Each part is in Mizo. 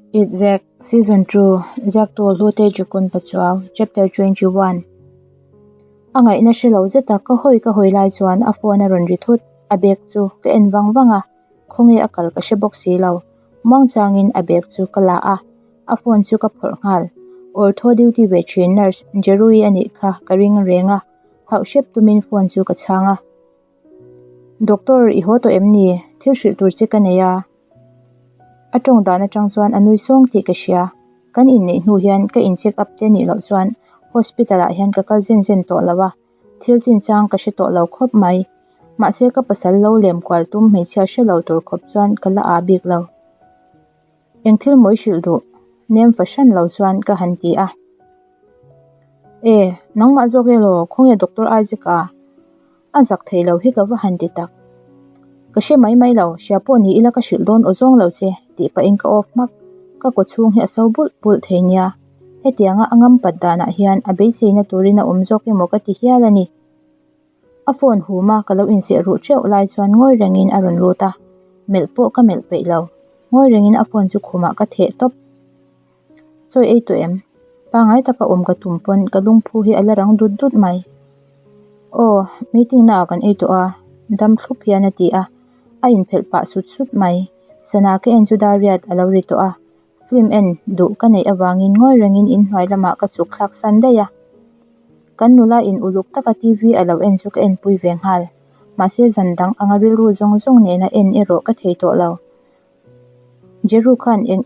Itzek, Season 2, Ziaktu Hlute Jukun Pachuau, Chapter 21 A ngaihna hre lo zeta ka hawi ka hawi lai chuan a phone a rawn ri thut, a bag chu ka en vang vang a, khawnge a kal ka hre bawk si lo. Muangchangin a bag chu ka la a, a phone chu ka phawrh nghal. Ortho duty ve thin nurse Jerui a nih kha ka ring reng a, hauh hrep tumin phone chu ka chhang a. Doctor, i haw tawh em ni? Thil hrilh tur che ka nei a. A tawng dan atang chuan a nui sawng tih ka hria. Kan inneih hnu hian ka in check up te nih loh chuan hospital ah hian ka kal zen zen tawh lo a, thil chinchang ka hre tawh lo khawp mai. Mahse ka pasal lo lem kual tum hmeichhia hre lo tur khawp chuan ka la ah bik lo. Eng thil mawi hrilh duh? Nem fahran lo chuan ka han ti a. E, nangmah zawk elaw, khawnge Doctor Isaac a? A zak thei lo hi ka va han ti tak. Ka hre mai mai lo, hria pawh ni ila ka hrilh dawn aw zawng lo che, tih pahin ka off hmak. Ka kaw chhung hi a so bulh bulh thei nia. Hetianga a ngam pat danah hian a beiseina turin a awm zawk emaw ka ti hial a ni. A phone hum a ka lo inseh ruh teuh lai chuan ngawi rengin a rawn lut a, melh pawh ka melh peih lo. Ngawi rengin a phone chu khumah ka theh tawp. Chawi ei tawh em? Pangai taka awm ka tum pawn ka lungphu hi a la rang dut dut mai. Aw, meeting naah kan ei tawh a, dam thlup hian a ti a, a inphelh pah sut sut mai. Sana ka en chu dar riat a lo ri tawh a, Film en duh ka neih avangin ngawi rengin inhnuai lamah ka chhuk thlak san daih a. Kan nula in uluk taka TV a lo en chu ka enpui ve nghal. Mahse zan dang anga rilru zawng zawng nena en erawh ka thei tawh lo. Jeru khan eng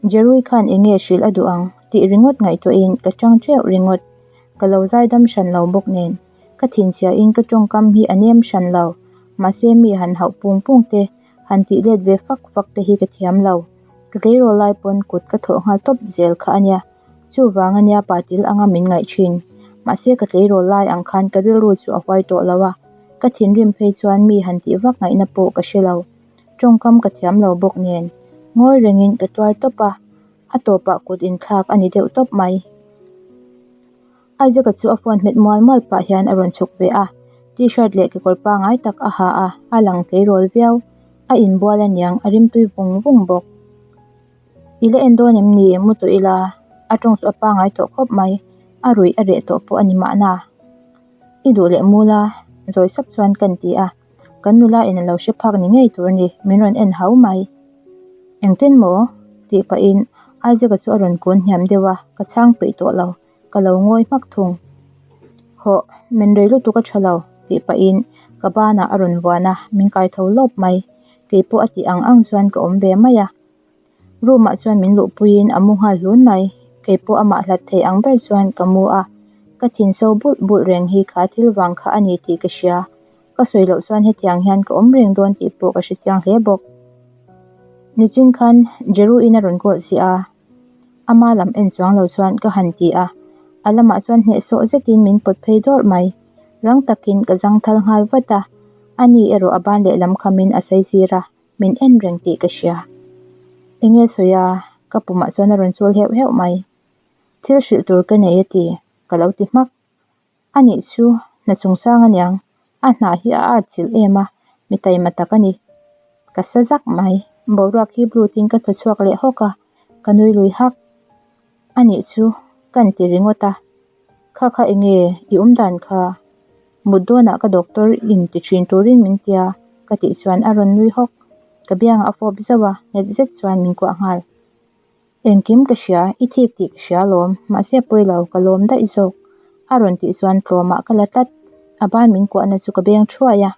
Jerui khan eng nge hrilh a duh ang tih ringawt ngaihtuahin ka chang teuh ringawt. Ka lo zaidam hran lo bawk nen. Ka thinchhiahin ka tawngkam hi a nem hran lo. Mahse mi han hauh pung pung te Han tih let ve fak fak te hi ka thiam lo. Ka tleirawl lai pawn kut ka thawh nghal tawp zel kha a nia. Chuvang a nia patil anga min ngaih thin. Mahse ka tleirawl lai ang khan ka rilru chu a huai tawh lo a. Ka thinrim phei chuan mi han tih vak ngaihna pawh ka hre lo. Tawngkam ka thiam lo bawk nen. Ngawi rengin ka tuar tawp a. A tawpah kut inthlak a ni deuh tawp mai. Isaac-a chu a phone hmet mual mual pah hian a rawn chhuk ve a, t-shirt leh kekawr pangngai tak a ha a, a lang tleirawl viau. A inbual aniang a rimtui vung vung bawk. I la en dawn em ni? Mu tawh ila. A tawng chu a pangngai tawh khawp mai, a ruih a reh tawh pawh a ni mahna. I duh leh mu la, zawi sap chuan kan ti a, kan nula in a lo hre phak ni ngei tur a ni, min rawn en hau mai. Engtin maw? tih pahin Isaac-a chu a rawn kun hniam deuh a, ka chhang peih tawh lo. Ka lo ngawi hmak thung. Hawh, min rei lutuk a tha lo, tih pahin ka banah a rawn vuan a, min kai tho lawp mai. Kei pawh a tih ang ang chuan ka awm ve mai a. Room ah chuan min luhpuiin a mu nghal hlun mai. Kei pawh amah hlat thei ang ber chuan ka mu a. Ka thin so bulh bulh reng hi kha thil vang kha a ni tih ka hria. Ka sawi loh chuan hetiang hian ka awm reng dawn tih pawh ka hre chiang hle bawk. Nichin khan Jeru in a rawn call si a. Ama lam en chuang lo chuan ka han ti a, a lamah chuan hnehsawh zetin min pawt phei dawrh mai. Rang takin ka zang thal nghal vat a, ani erawh a ban lehlam khamin a sawi zir a, min en reng tih ka hria. Enge sawi a, ka pumah chuan a rawn chul heuh heuh mai. Thil hrilh tur ka nei a ti, ka lo ti hmak. A nih chu, hna chungchang aniang, a hnah hi a at chilh em a, mi taima tak a ni. Ka sa zak mai, boruak hi blue tin ka thaw chhuak leh hawk a, ka nui lui hak. A nih chu, ka ni ti ringawt a, kha kha enge i awm dan kha? Mut dawnah ka doctor in ti thin turin min tia ka tih chuan a rawn nui hawk. Ka biangah a fawp zauh a, nghet zet chuan min kuah nghal. Engkim ka hria, i thik tih ka hria alawm, mahse pawi lo, ka lawm daih zawk. A rawn tih chuan tlawmah ka la tlat, a ban min kuahna chu ka beng thuai a.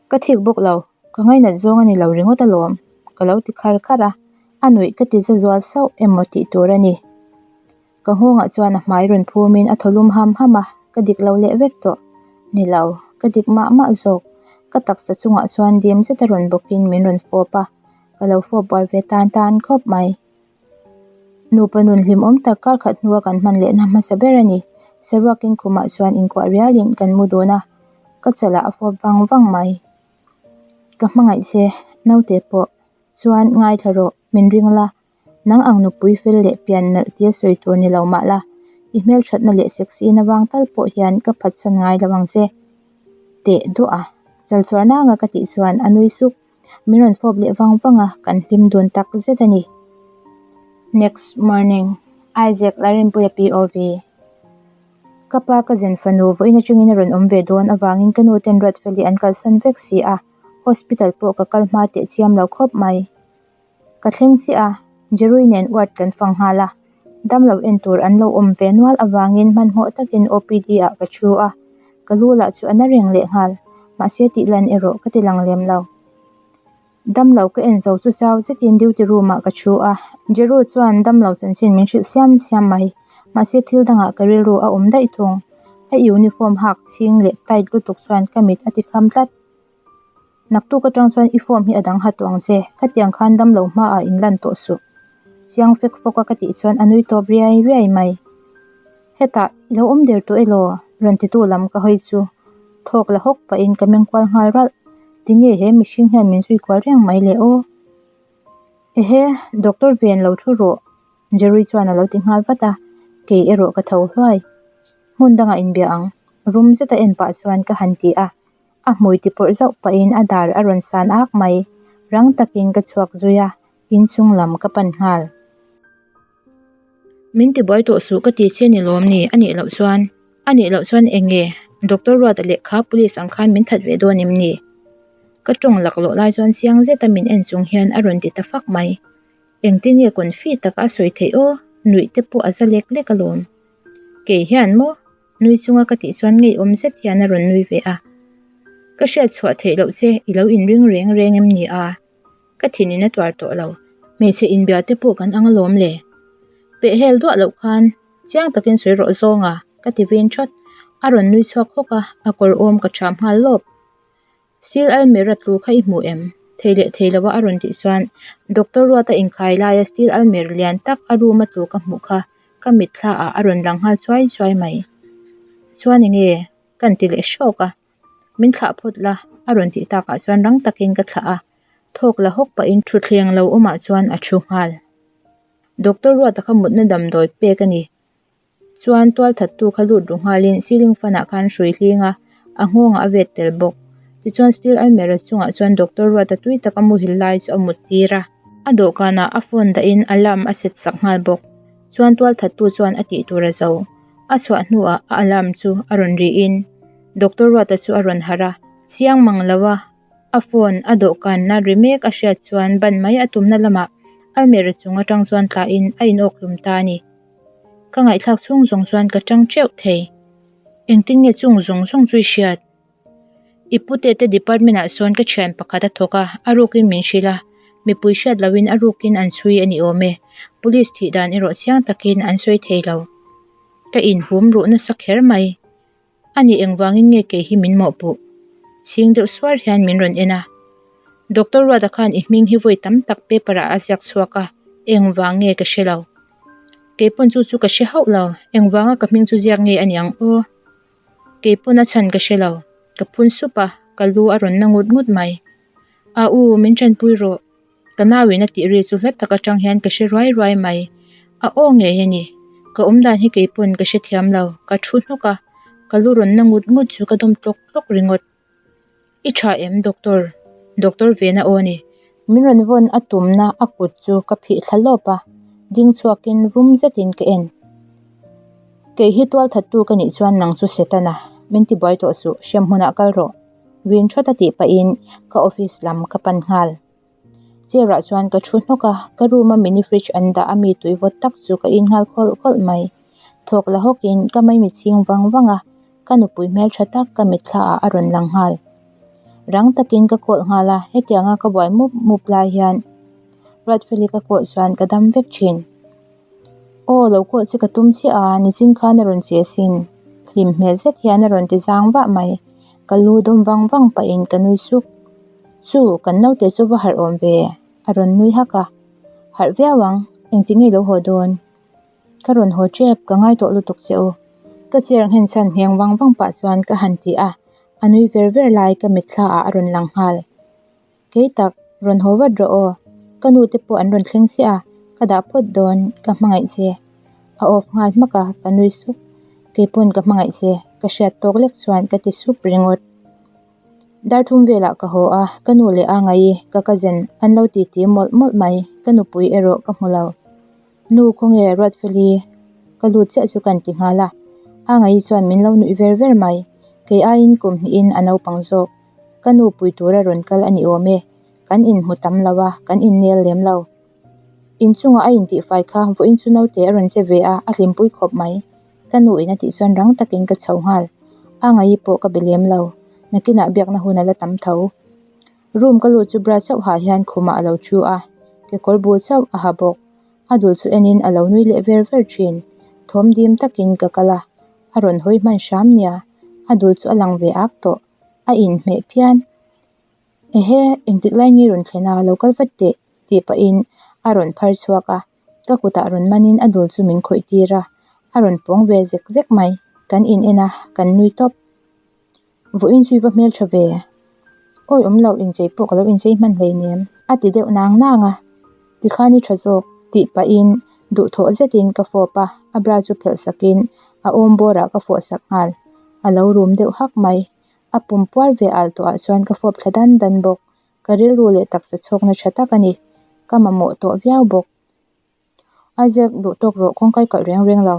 Ka thik bawk lo, ka ngainat zawng a ni lo ringawt alawm, ka lo ti khar khar a, a nuih ka ti za zual sauh emaw tih tur a ni. Ka nghawngah chuan a hmai rawn phumin a thaw lum ham ham a, ka dik lo leh vek tawh. Ni lo, ka dik mah mah zawk. Ka taksa chungah chuan dim zeta rawn bawkin min rawn fawp a, ka lo fawp buai ve tan tan khawp mai. Nupa nun hlimawm tak kar khat hnua kan hman lehna hmasa ber a ni. Saruakin khumah chuan inkuah rialin kan mu dun a, ka chalah a fawp vang vang mai. Ka hmangaih che, naute pawh chuan ngaithla rawh, min ring la. Nang ang nupui fel leh pian nalh tia sawi tur ni lo mah la, i hmelthatna leh sexy na vang tal pawh hian ka phatsan ngai lo ang che. Teh duah a, chal chuar nanga ka tih chuan a nui suk. Min rawn fawp leh vang vang a, kan hlim dun tak zet a ni. Next morning, Isaac Lalrinpuia POV. Ka pa ka zen fanu vawiin atangin a rawn awm ve dawn avangin ka nu ten Ruatfeli an kalsan vek si a, hospital pawh ka kal hma teh chiam lo khawp mai. Ka thleng chiah a, Jerui nen ward kan fang nghal a, damlo en tur an lo awm ve nual avangin hmanhmawh takin OPD ah ka thu a, ka lu lah chu a na reng leh nghal, mahse tih lan erawh ka ti lang lem lo. Damlo ka en zo chu chau zetin duty room ah ka thu a, Jeru chuan damlo chanchin min hrilh siam siam mai, mahse thil dangah ka rilru a awm daih thung. A uniform hak chhing leh tight lutuk chuan ka mit a ti kham tlat. Naktuk atang chuan i form hi a dang ha tawh ang che, khatiang khan damlo hmaah in lan tawh suh. Chiang fek fawk a ka tih chuan a nui tawp riai riai mai. Hetah i lo awm der tawh elaw? Rawn titu lam ka hawi chu thawk la hawk pahin ka meng kual nghal ralh. Tinge he mihring hian min zui kual reng mai le aw? Ehe, doctor ven lo thu rawh, Jerry chuan a lo ti nghal vat a, kei erawh ka tho hluai. Hmun dangah inbia ang, rum zeta en pah chuan ka han ti a. A hmui ti pawrh zauh pahin a dar a rawn san ak mai. Rang takin ka chhuak zui a, inchung lam ka pan nghal. Min ti buai tawh suh ka ti che ni lawm ni? A nih loh chuan, a nih loh chuan eng nge Doctor Ruata lehkha police ang khan min that ve dawn em ni? Ka tawng laklawh lai chuan chiang zeta min en chung hian a rawn ti ta fak mai. Engtin nge confi taka a sawi theih aw? Nuih te pawh a za lek lek alawm. Kei hian maw? Nui chunga ka tih chuan ngeiawm zet hian a rawn nui ve a. Ka hriat chhuah theih loh che i lo inring reng reng em ni a? Ka thinin a tuar tawh lo. Hmeichhe inbia te pawh kan ang alawm le. Peh hel duah loh khan chiang takin sawi rawh zawng a, ka ti vin thawt. A rawn nui chhuak hawk a, a kawr awm ka ṭham nghal lawp. Steel almirah tlu kha i hmu em? Thei leh thei lova a rawn tih chuan Doctor Ruata inkhai laia steel almirah lian tak a room a tlu ka hmuh kha ka mitthla ah a rawn lang nghal chuai chuai mai. Chuan enge? Ka ti leh hrawk a. Min thlah phawt la a rawn tih takah chuan rang takin ka thlah a, thawk la hawk pahin thutthleng lo awmah chuan a thu nghal. Doctor Ruata kha mutna damdawi pek a ni. Chuan tualthattu kha lut ru nghalin ceiling fan ah khan hrui hling a, a nghawngah a vet tel bawk. Tichuan steel almirah chungah chuan Doctor Ruata tui taka muhil lai chu a mut tir a. A dawhkanah a phone dahin alarm a set sak nghal bawk. Chuan tualthattu chuan a tih tur a zo. A chhuah hnuah a alarm chu a rawn rihin Doctor Ruata chu a rawn harh a, chiang mang lo a a phone a dawhkanna ri mek a hriat chuan ban mai a tumna lamah almirah chung atang chuan tlahin a inawkhlum ta a ni. Ka ngaihthlak chhung zawng chuan ka tang teuh thei. Engtin nge chung zawng zawng chu i hriat? I pute te department ah sawn ka thian pakhat a thawk a, a rukin min hrilh a, mipui hriat lohin a rukin an chhui a ni awm e. Police thih dan erawh chiang takin an sawi thei lo. Ka inhum ruh nasa kher mai. A nih engvangin nge kei hi min mawhpuh? Chhing deuh suar hian min rawn en a. Doctor Ruata khan i hming hi vawi tam tak paper ah a ziak chhuak a, engvang nge ka hre lo. Kei pawn chu chu ka hre hauh lo, engvanga ka hming chu ziak nge a ni ang aw? Kei pawn a chhan ka hre lo, ka phun sup a, ka lu a rawn na ngut ngut mai. A u, min tanpui rawh. Ka nauin a tih ri chu hla tak atang hian ka hre ruai ruai mai. A aw ngei a ni. Ka awm dan hi kei pawn ka hre thiam lo, ka thu hnawk a, ka lu rawn na ngut ngut chu ka dawm tlawk tlawk ringawt. I tha em doctor? Doctor Vena aw a ni. Min rawn vawn a tumna a kut chu ka phih thla lawp a, ding chhuakin rum zetin ka en. Kei hi tualthattu ka nih chuan nang chu Setana, min ti buai tawh suh, hremhmunah kal rawh. Rin thawt a tih pahin ka office lam ka pan nghal. Chair ah chuan ka thu hnawk a, ka room a mini fridge an dah a mi tui vawt tak chu ka in nghal khawlh khawlh mai. Thawk la hawk in ka maimi chhing vang vang a, ka nupui hmeltha tak ka mitthla ah a rawn lang nghal. Rang takin ka call nghal a, hetianga ka buai mup mup lai hian Ruatfeli ka call chuan ka dam vek thin. Aw lo call che ka tum chiah a, nichin khan a rawn che asin. Hlim hmel zet hian a rawn ti zang vah mai. Ka lu dawm vang vang pahin ka nui suk. Chu, kan naute chu va harh awm ve, a rawn nui hak a. Harh viau ang, engti nge lo haw dawn? Ka rawn haw tep, ka ngai tawh lutuk che u. Ka chair nghen chhan ngheng vang vang pah chuan ka han ti a, a nui ver ver lai ka mitthla ah a rawn lang nghal. Kei tak, rawn haw vat rawh aw. Ka nu te pawh an rawn thleng chiah a, ka dah phawt dawn, ka hmangaih che. A off nghal hmak a, ka nui sup. Kei pawn ka hmangaih che, ka hriat tawk lek chuan ka ti sup ringawt. Dar thum velah ka haw a, ka nu leh a ngaih ka cousin an lo titi mawlh mawlh mai, ka nupui erawh ka hmu lo. Nu khawnge Ruatfeli ka lut chiah chu kan ti nghal a, a ngaih chuan min lo nuih ver ver mai, kei aiin kum hnihin a naupang zawk. Ka nu pui tura rawn kal a ni awm e, kan inhmu tam lo a, kan innel lem lo. Inchungah a intihfai kha vawiin chu naute a rawn che ve a, a hlimpui khawp mai. Ka nu in a tih chuan rang takin ka chho nghal. A ngaih pawh ka be lem lo. Nakinah biakna hun a la tam tho. Room ka lut chu bra chauh hah hian khumah a lo thu a, kekawr bul chauh a ha bawk. A dul chu enin a lo nui leh ver ver thin. Thawm dim takin ka kal a, a rawn hawi hman hram nia. A dul chu a lang ve ak tawh. A inhmeh phian. Ehe, engtik lai nge rawn thlen a, lo kal vat teh, tih pahin a rawn phar chhuak a, ka kutah rawn manin a dul chu min khawih tir a, a rawn pawng ve zek zek mai, kan in en a, kan nui tawp. Vawiin chu i va hmeltha ve, awi awm lo inchei pawh ka lo inchei hman hleinem, a ti deuh nang nang a, tikhan i tha zawk, tih pahin duhthawh zetin ka fawp a, a bra chu phelh sakin a awm bawrah ka fawh sak nghal, a lo rum deuh hak mai. A pum puar ve al tawhah chuan ka fawp thla dan dan bawk. Ka rilru leh taksa chhawkna tha tak a ni. Ka mamawh tawh viau bawk. A ziak duh tawk rawh kawngkai kalh reng reng lo.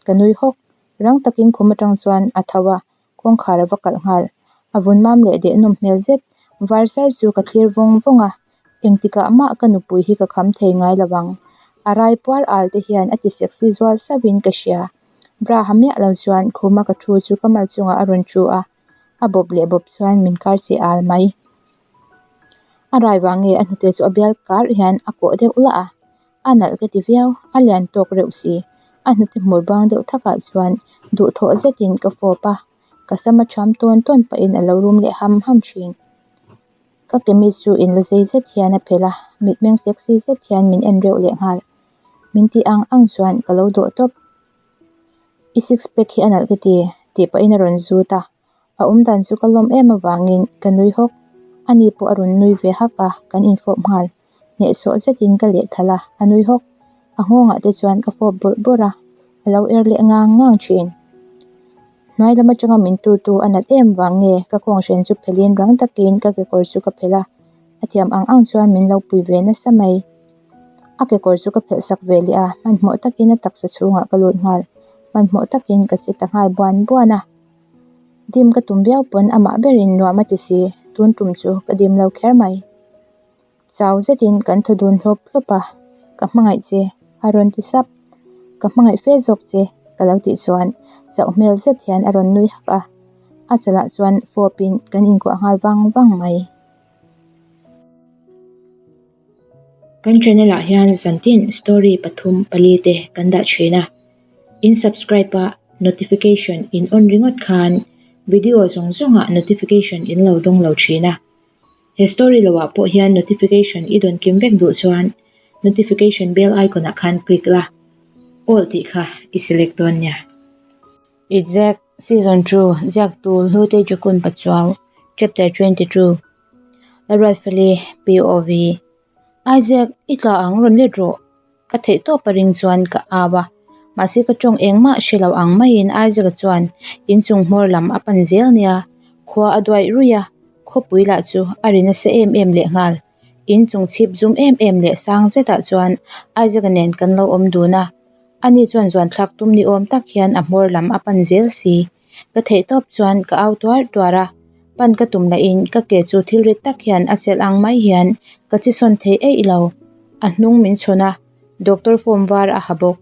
Ka nui hawk. Rang takin khum atang chuan a tho a, kawngkhar a va kalh nghal. A vun mam leh deh nawm hmel zet. Var sar chu ka thlir vawng vawng a. Engtikah mah ka nupui hi ka kham thei ngai lo ang. A rai puar al te hian a ti sexy zual sauhin ka hria. Bra ha miah lo chuan khuma ka thu chu ka mal chungah a rawn thu a, a bawp leh bawp chuan min kar che al mai. A rai vang nge a hnute chu a bial kar hian a kawh deuh lah a, a nalh ka ti viau, a lian tawk reuh si. A hnute hmur bang deuh thakah chuan duhthawh zetin ka fawp a, ka sam a ṭham tawn tawn pahin a lo rum leh ham ham ṭhin. Ka kemis chu inla zei zet hian a phelh a, mitmeng sexy zet hian min en reuh leh nghal. Min tih ang ang chuan ka lo dawh tawp. I six pack hi a nalh ka ti, tih pahin a rawn zut a. A awm dan chu ka lawm em avangin ka nui hawk. Ani pawh a rawn nui ve hak a, kan infawp nghal. Hnehsawh zetin ka lehthal a, a nui hawk. A nghawngah te chuan ka fawp bawrh bawrh a, a lo er leh ngang ngang thin. Hnuai lam atanga min turtu a nat em vang nge ka kawnghren chu phelhin rang takin ka kekawr chu ka phelh a, a thiam ang ang chuan min lo pui ve nasa mai. A kekawr chu ka phelh sak ve leh a, hmanhmawh takin a taksa chhungah ka lut nghal. Hmanhmawh takin ka si ta nghal buan buan a. Dim ka tum viau pawn amah berin nuam a ti si, tun tum chu ka dim lo kher mai. Chau zetin kan thaw dun hlawp hlawp a, Ka hmangaih che, a rawn ti sap. Ka hmangaih fe zawk che, ka lo tih chuan chauh hmel zet hian a rawn nui hak a. A chalah chuan fawpin kan inkuah nghal vang vang mai. Kan channel ah hian zantin story pathum pali te kan dah thin a, in subscribe a notification in on ringawt khan video zawng zawng ah notification in lo dawng lo thin a, he story lo ah pawh hian notification i dawn kim vek duh chuan notification bell icon ah khan click la, all tih kha i select dawn nia. Exact Season 2 Ziaktu Hlute Jakun Pachuau Chapter 22 Lalruatfeli POV Isaac i tla ang rawn let rawh ka theih tawp a ring chuan ka au a mahse ka tawng engmah hre lo ang maiin Isaac-a chuan inchung hmawr lam a pan zel nia khua a duaih ruih a khawpui lah chu a ri nasa em em leh nghal inchung chhip zum em em leh sang zetah chuan Isaac-a nen kan lo awm dun a. Ani chuan zuanthlak tum ni awm tak hian a hmawr lam a pan zel si. Ka theih tawp chuan ka au tuar tuar a, pan ka tum lahin ka ke chu thil rit tak hian a chelh ang mai hian ka chi sawn thei eih lo. A hnung min chhawn a, doctor form var a ha bawk.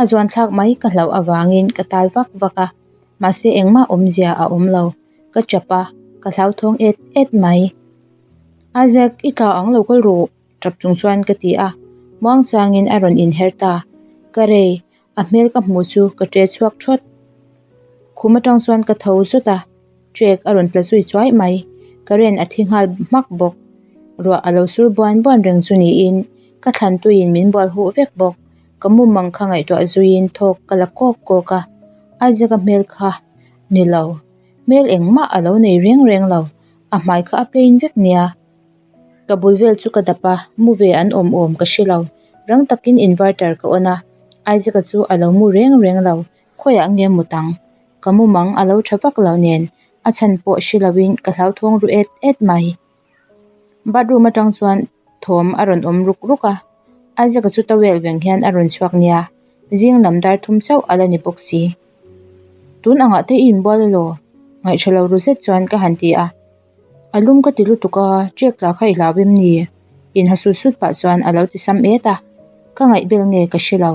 A zuanthlak mai ka hlauh avangin ka tal vak vak a, mahse engmah awmzia a awm lo. Ka chap a, ka hlauthawng et et mai. Isaac, i tla ang lo kal rawh. Tap chung chuan ka ti a, muangchangin a rawn inher ta. Ka rei, a hmel ka hmuh chu ka ṭe chhuak ṭhawt. Khum aṭang chuan ka tho zawt a, ṭek a rawn tla zui chuai mai. Current a thi nghal hmak bawk. Ruah a lo sur buan buan reng chu niin ka thlan tuiin min bual huh vek bawk. Ka mumang kha ngaihtuah zuiin thawk ka la kawk kawk a, Isaac-a hmel kha ni lo. Hmel engmah a lo nei reng reng lo, a hmai kha a plain vek nia. Ka bul vel chu ka dap a, mu ve an awm awm ka hre lo. Rang takin inverter ka on a, Isaac-a chu a lo mu reng reng lo, khawiah nge mut ang? Ka mumang a lo tha vak lo nen, A chhan pawh hre loin ka hlauthawng ru et et mai. Bathroom atang chuan thawm a rawn awm ruk ruk a, Isaac-a chu towel veng hian a rawn chhuak nia, zing lam dar thum chauh a la ni bawk si. Tun angah te i inbual elaw? Ngaihṭha lo ru zet chuan ka han ti a. A lum ka ti lutuk a, ṭek tla kha i hlau em ni? Inha sut sut pah chuan a lo ti sam et a, ka ngaihbel nge ka hre lo,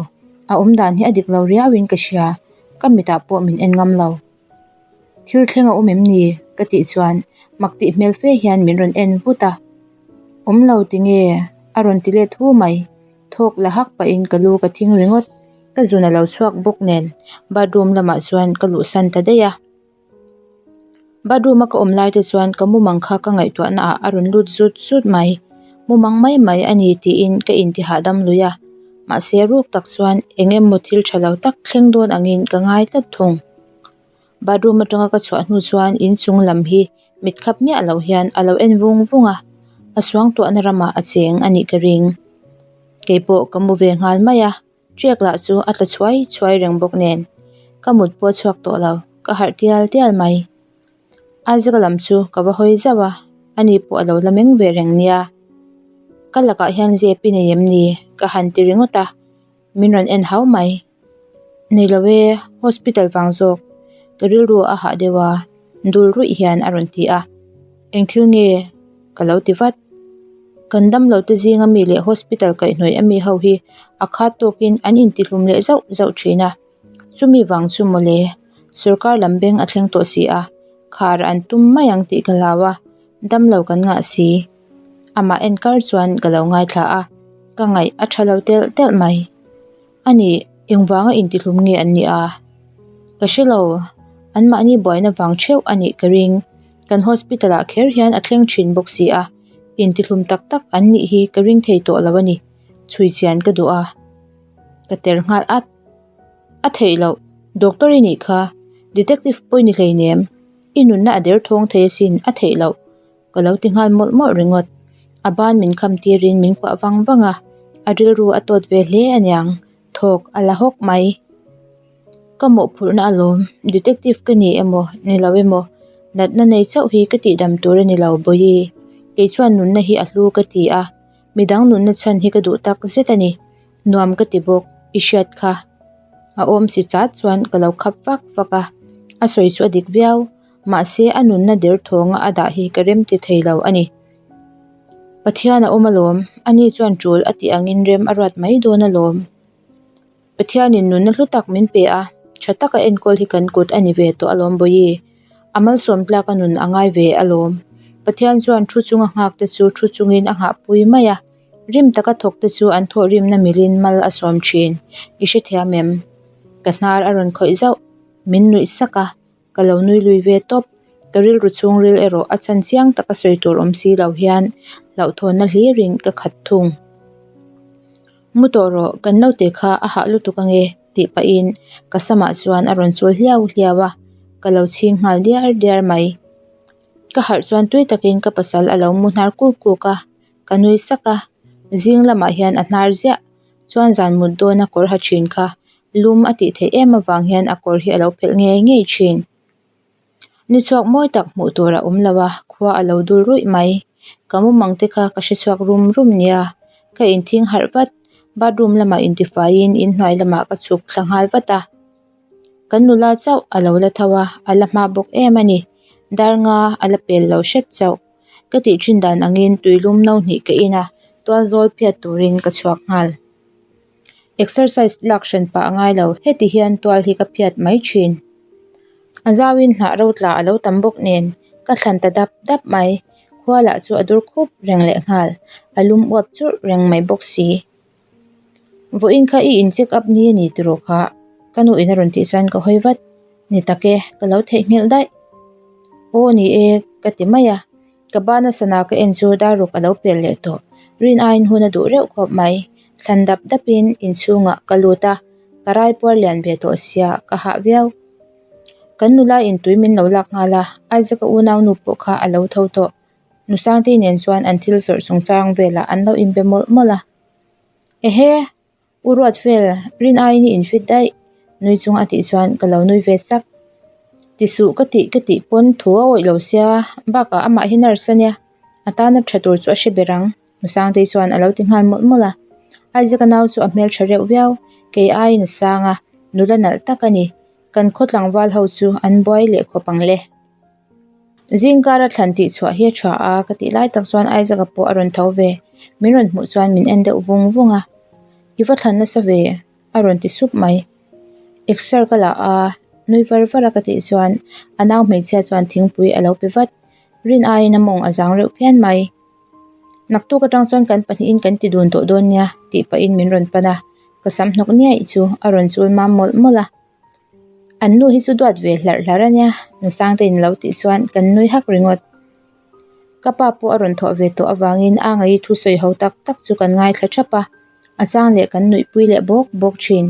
a awmdan hi a dik lo riauin ka hria, ka mitah pawh min en ngam lo. Thil thleng a awm em ni? Ka tih chuan mak tih hmel fe hian min rawn en vut a, Awm lo ti nge? A rawn ti let hu mai, thawk la hak pahin ka lu ka thing ringawt, ka zun a lo chhuak bawk nen bathroom lamah chuan ka luhsan ta daih a. Bathroom a ka awm lai te chuan ka mumang kha ka ngaihtuahna ah a rawn lut zut zut mai. Mumang mai mai a ni tiin ka inti hahdam lui a, mahse ruk tak chuan eng emaw thil tha lo tak thleng dawn angin ka ngai tlat thung. Bathroom atanga ka chhuah hnu chuan inchung lam hi mit khap miah loh hian a lo en vung vung a, a suangtuahna ramah a cheng a nih ka ring. Keipawh ka mu ve nghal mai a. Ṭiak lah chu a tla chhuai chhuai reng bawk nen ka mut pawh a chhuak tawh lo, ka harh tial tial mai. Isaac-a lam chu ka va hawi zauh a, ani pawh a lo la meng ve reng nia. Ka lakah hian zep i nei em ni? ka han ti ringawt a, min rawn en hau mai. Nei lo e, hospital vang zawk, ka rilru a hah deuh a, dul ruih hian a rawn ti a. Eng thil nge? ka lo ti vat. Kan damlo te zinga mi leh hospital kaihhnawih ami ho hi a khat tawkin an intihlum leh zauh zauh thin a, chumi vang chu mawle sorkar lam beng a thleng tawh si a, khar an tum mai ang tih ka hlau a, damlo kan ngah si. Amah en kar chuan ka lo ngaithla a, ka ngaih a tha lo telh telh mai. A nih, engvanga intihlum nge an nih a? Ka hre lo, anmahni buaina vang theuh a nih ka ring. Kan hospital ah kher hian a thleng thin bawk si a, intihlum tak tak an nih hi ka ring thei tawh lo a ni, chhui chian ka duh a. Ka ter nghal at. A theih loh, doctor i nih kha, detective pawh i ni hleinem, i nunna a derthawng thei asin, a theih loh. Ka lo ti nghal mawlh mawlh ringawt. A ban min kham tirin min kuah vang vang a, a rilru a tawt ve hle aniang, thawk a la hawk mai. Ka mawhphurhna alawm, detective ka ni emaw ni lo emaw, natna nei chauh hi ka tihdam tur a ni lo Bawihi, kei chuan nunna hi a hlu ka ti a, midang nunna chhan hi ka duh tak zet a ni, nuam ka ti bawk, i hriat kha. A awm si chat chuan ka lo khap vak vak a, a sawi chu a dik viau. Mahse a nunna der thawnga a dah hi ka rem ti thei lo a ni. Pathian a awm alawm, ani chuan tul a tih angin rem a ruat mai dawn alawm. Pathianin nunna hlu tak min pe a, tha taka enkawl hi kan kut a ni ve tawh alawm Bawihi. A malsawm tlak a nun a ngai ve alawm. Pathian chuan thu chunga nghak te chu thu chungin a nghahpui mai a, rim taka thawk te chu an thawhrimna milin mal a sawm thin. I hrethiam em? Ka hnar a rawn khawih zauh. Min nuih sak a. Ka lo nui lui ve tawp. Ka rilru chhungril erawh a chhan chiang taka sawi tur awm si lo hian hlauhthawnna hlirin ka khat thung. Mu tawh rawh, kan naute kha a hah lutuk ange tih pahin ka samah chuan a rawn chul hliau hliau a, ka lo chhing nghal diar diar mai. Ka harh chuan tui takin ka pasal a lo mu hnar kuk kuk a, ka nui sak a, zing lamah hian a hnar ziah chuan zan mut dawna kawr ha thin kha Lum a tih theih em avang hian a kawr hi a lo phelh ngei ngei thin. Ni chhuak mawi tak hmuh tur a awm lo a, khua a lo dul ruih mai. Ka mumang te kha ka hre chhuak rum rum nia. Ka inthing harh vat, bathroom lamah intifaiin inhnuai lamah ka chhuk thla nghal vat a. Kan nula chauh a lo la tho a, a la hma bawk em a ni. Dar nga a la pel lo hret chauh. Ka tih thin dan angin tuilum no hnih ka in a, tual zawl phiat turin ka chhuak nghal. Exercise lak hran pah a ngai lo, heti hian tual hi ka phiat mai thin. A zauin hnah ro tla a lo tam bawk nen ka thlan ta dap dap mai, khua lah chu a dur khup reng leh nghal, a lum uap churh reng mai bawk si. Vawiin kha i in check up ni a ni tiraw kha? Ka nu in a rawn tih chuan ka hawi vat, ni tak e, ka lo theihnghilh daih. Aw ni e ka ti mai a. Ka bana sana ka en chu dar ruk a lo pel leh tawh. Rin aiin hun a duh reuh khawp mai. Thlan dap dapin inchhungah ka lut a, ka rai puar lian ve tawh sia ka hah viau. Kan nula in tui min lo lak nghal a, Isaac-a unaunu pawh kha a lo tho tawh. Nu Sangtei nen chuan an thil zawrh chungchang velah an lo inbe mawlh mawlh a. Ehe! U Ruatfel, rin aiin i infit daih, nui chung a tih chuan ka lo nui ve sak. Ti suh ka tih ka tih pawn thu a awih lo sia, bakah amah hi nurse a nia, a tana tha tur chu a hre ber ang, Nusangtei chuan a lo ti nghal mawlh mawlh a. Isaac-a nau chu a hmeltha reuh viau, kei aiin a sang a, nula nalh tak a ni, kan khaw tlangval ho chu an buai leh khawp ang le. Zingkara thlan tih chhuah hi a tha a ka tih lai tak chuan Isaac-a pawh a rawn tho ve, min rawn hmuh chuan min en deuh vung vung a, I va thlan nasa ve? a rawn ti sup mai. Exer ka la a, nui var var a ka tih chuan a nau hmeichhia chuan thingpui a lo pe vat, rin aiin a mawng a zang reuh phian mai. Naktuk atang chuan kan pahnihin kan ti dun tawh dawn nia tih pahin min rawn pan a, ka sam hnawk niaih chu a rawn chul mam mawlh mawlh a. An nu hi chu duat ve hlarh hlarh a nia, Nusangtein a lo tih chuan kan nui hak ringawt. Ka pa pawh a rawn thawh ve tawh avangin a ngaih thusawi ho tak tak chu kan ngaithla thap a, a chang leh kan nuihpui leh bawk bawk thin.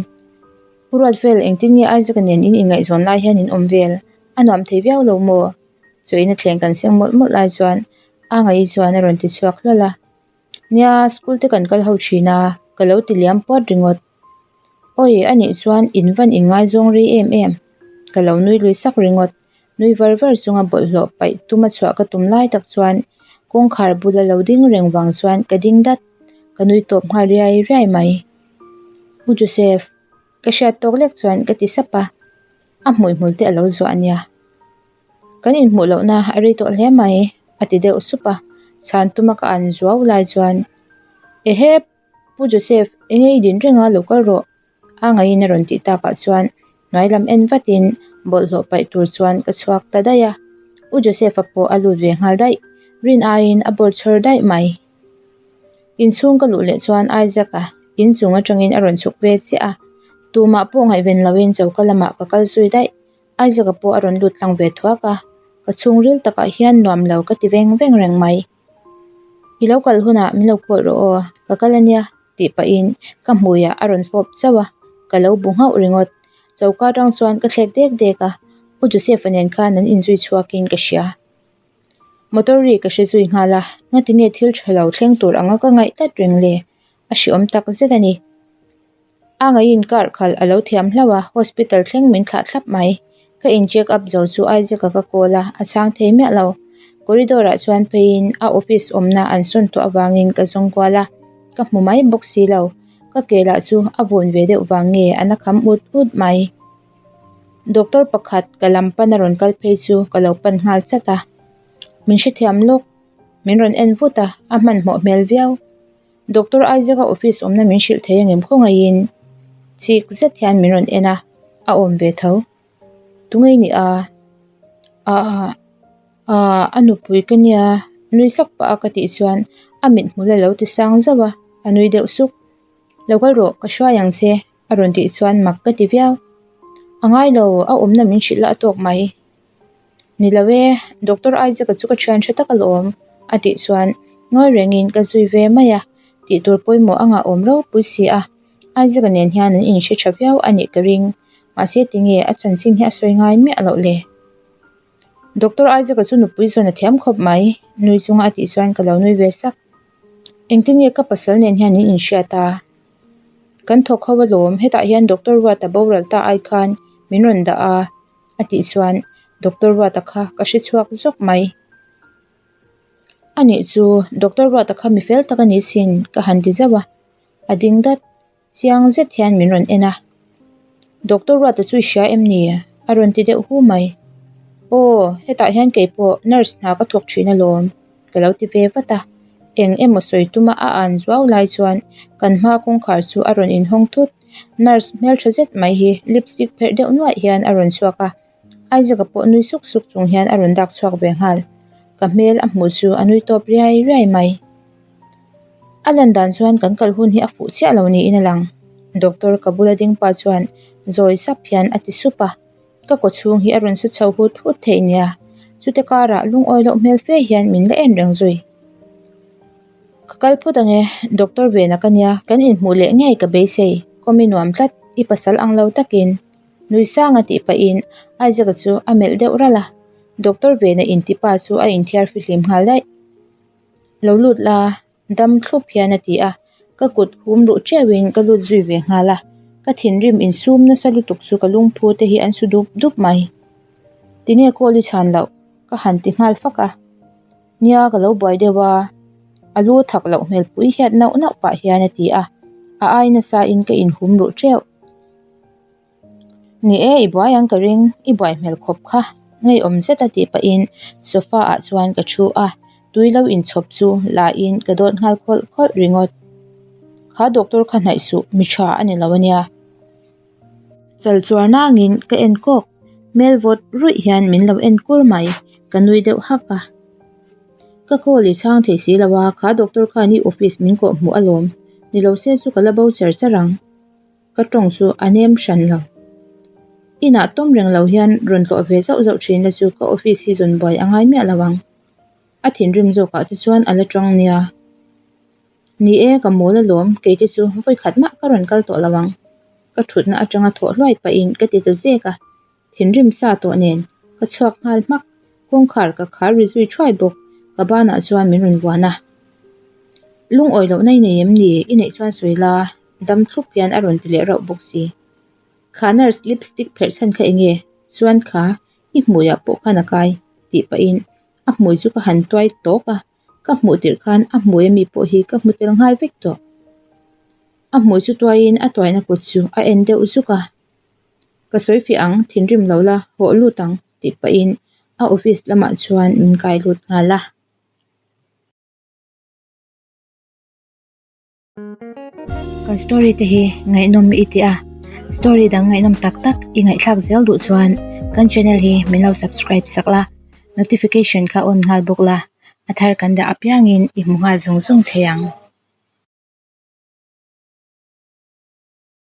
U Ruatvel, engtin nge Isaac-a nen in inngaihzawn lai hian in awm vel? A nuam thei viau lo maw? Chawina thleng kan seng mawlh mawlh lai chuan a ngaih chuan a rawn ti chhuak hlawlh a. Nia, school te kan kal ho thin a, ka lo ti liam puat ringawt. Awi, anih chuan in van inngaizawng rei em em? Ka lo nui lui sak ringawt. Nui var var chunga bawlhhlawh paih tuma chhuah ka tum lai tak chuan kawngkhar bula lo ding reng vang chuan ka ding dat, ka nui tawp nghal riai riai mai. U Joseph, ka hriat tawk lek chuan ka ti sap a, a hmuihmul te a lo zuah nia. Kan inhmuh lohna a rei tawh hle mai, a ti deuh sup a, chhan tuma ka an zuau lai chuan, Ehe, Pu Joseph, enge i din reng a, lo kal rawh. A ngaiin a rawn tih takah chuan hnuai lam en vatin bawlhhlawh paih tur chuan ka chhuak ta daih a, U Joseph-a pawh a lut ve nghal daih, rin aiin a bawr chhawr daih mai. Inchhung ka luh leh chuan Isaac-a inchung atangin a rawn chhuk ve chiah a, tumah pawh ngaihven loin choka lamah ka kal zui daih. Isaac-a pawh a rawn lut tlang ve thuak a, ka chhungril takah hian nuam lo ka ti veng veng reng mai. I lo kal hunah min lo call rawh aw, ka kal ania tih pahin ka hmuiah a rawn fawp zauh a, ka lo bu nghauh ringawt. Choka atang chuan ka thlek dek dek a, U Joseph-a nen khan an inzui chhuakin ka hria. Motor ri ka hre zui nghal a, ngatinge thil tha lo thleng tur anga ka ngaih tlat reng le? A hreawm tak zet a ni. A ngaiin car khalh a lo thiam hlauh a, hospital thleng min thlah thlap mai. Ka in check up zo chu Isaac-a ka call a, a chhang thei miah lo. Corridor ah chuan pheiin a office awmna an sawn tawh avangin ka zawng kual a, ka hmu mai bawk si lo. Ka ke lah chu a vun ve deuh vang nge a na kham ut ut mai. Doctor pakhat ka lam pan a rawn kal phei chu ka lo pan nghal chat a, min hrethiam lawk. Min rawn en vut a, a hmanhmawh hmel viau. Doctor Isaac-a office awmna min hrilh thei angem khawngaihin chik zet hian min rawn en a, a awm ve tho. Tunge i nih a? Aah aah a nupui ka nia nui sak pah a ka tih chuan a mithmul a lo ti sang zauh a, a nui deuh suk. Lo kal rawh ka hruai ang che a rawn tih chuan mak ka ti viau. A ngai lo a awmna min hrilh la a tawk mai. Ni lo e, Doctor Isaac-a chu ka thian tha tak alawm a tih chuan ngawi rengin ka zui ve mai a, tih tur pawimawh a ngah awm ropui si a, Isaac-a nen hian an inhre tha viau a nih ka ring, mahse tinge a chanchin hi a sawi ngai miah loh le. Doctor Isaac-a chu nupui zawn a thiam khawp mai, nui chunga a tih chuan ka lo nui ve sak. Engtin nge ka pasal nen hian in inhriat a? Kan thawk ho alawm, hetah hian Doctor Ruata boral ta ai khan min rawn dah a. A tih chuan Doctor Ruata kha ka hre chhuak zawk mai. Anih chu Doctor Ruata kha mi fel tak a ni sin ka han ti zauh a, a ding dat chiang zet hian min rawn en a. Doctor Ruata chu i hria em ni? A rawn ti deuh hu mai. Aw, hetah hian kei pawh nurse hna ka thawk thin alawm ka lo ti ve vat a. Eng emaw sawi tuma a an zuau lai chuan kan hma kawngkhar chu a rawn inhawng thut. Nurse hmeltha zet mai hi lipstick pherh deuh nuaih hian a rawn chhuak a, Isaac-a pawh nui suk suk chung hian a rawn dak chhuak ve nghal. Ka hmel a hmuh chu a nui tawp riai riai mai. A lan dan chuan kan kal hun hi a fuh chiah lo niin a lang. Doctor ka bula ding pa chuan zawi sap hian a ti sup a, ka kaw chhung hi a rawn sa chho hut hut theih nia, chute karah lungawi loh hmel fe hian min la en reng zui. Ka kal phawt ang e, doctor vena ka nia, kan inhmuh leh ngei ka beisei, kawmi nuam tlat, i pasal ang lo takin. Nui sanga tih pahin Isaac-a chu a melh deuh ralh a, doctor vena intipa chu a inthiar fihlim nghal daih. Lo lut la, dam thlup hian a ti a, ka kut hum ruh teuhin ka lut zui ve nghal a, ka thinrim insum nasa lutuk chu ka lungphu te hi an su dup dup mai. Tinge call i chhan loh? Ka han ti nghal fak a. Nia ka lo buai deuh a, a lu thak loh hmel pui hiat nauh nauh pah hian a ti a, a ai nasa in ka inhum ruh teuh. Ni e, i buai ang ka ring, i buai hmel khawp kha, ngeiawm zet a tih pahin sofa ah chuan ka thu a, tui lo inchhawp chu la in ka dawt nghal khawlh khawlh ringawt. Kha doctor kha hnaih suh, mi tha a ni lo ania. Chal chuar nangin ka en kawk, hmel vawt ruih hian min lo en kur mai, ka nui deuh hak a. Ka call i chhang thei si lo a, kha doctor khan i office min kawh hmuh alawm, ni lo se chu ka la bo char char ang. Ka tawng chu a nem hran lo. Inah tawm reng lo hian rawn tlawh ve zauh zauh thin la chu ka office hi zawn buai a ngai miah lo ang. A thinrim zawkah te chuan a la tawng nia. Ni e, ka mawl alawm, kei te chu vawi khat mah ka rawn kal tawh lo ang. Ka thutna atanga thawh hluai pahin ka ti ta zek a, thinrim sa tawh nen ka chhuak nghal hmak, kawngkhar ka khar ri zui thuai bawk, ka banah chuan min rawn vuan a. Lungawi lohna i nei em ni? I neih chuan sawi la, dam thlup hian a rawn ti leh rauh bawk si. Kha nurse lipstick pherh chhan kha enge? Chuan kha i hmuiah pawh khan a kai, tih pahin a hmui chu ka han tuai tawk a. Ka hmuh tirh khan a hmui ami pawh hi ka hmu tel nghal vek tawh. A hmui chu tuaiin a tuaina kut chu a en deuh zuk a. Ka sawi fiah ang, thinrim lo la, hawh lut ang tih pahin a office lamah chuan min kai lut nghal a. Kan story te hi ngaihnawm i ti a, story dang ngaihnawm tak tak i ngaihthlak zel duh chuan kan channel hi min lo subscribe sak la, notification kha on nghal bawk la, a thar kan dah apiangin i hmu nghal zung zung thei ang.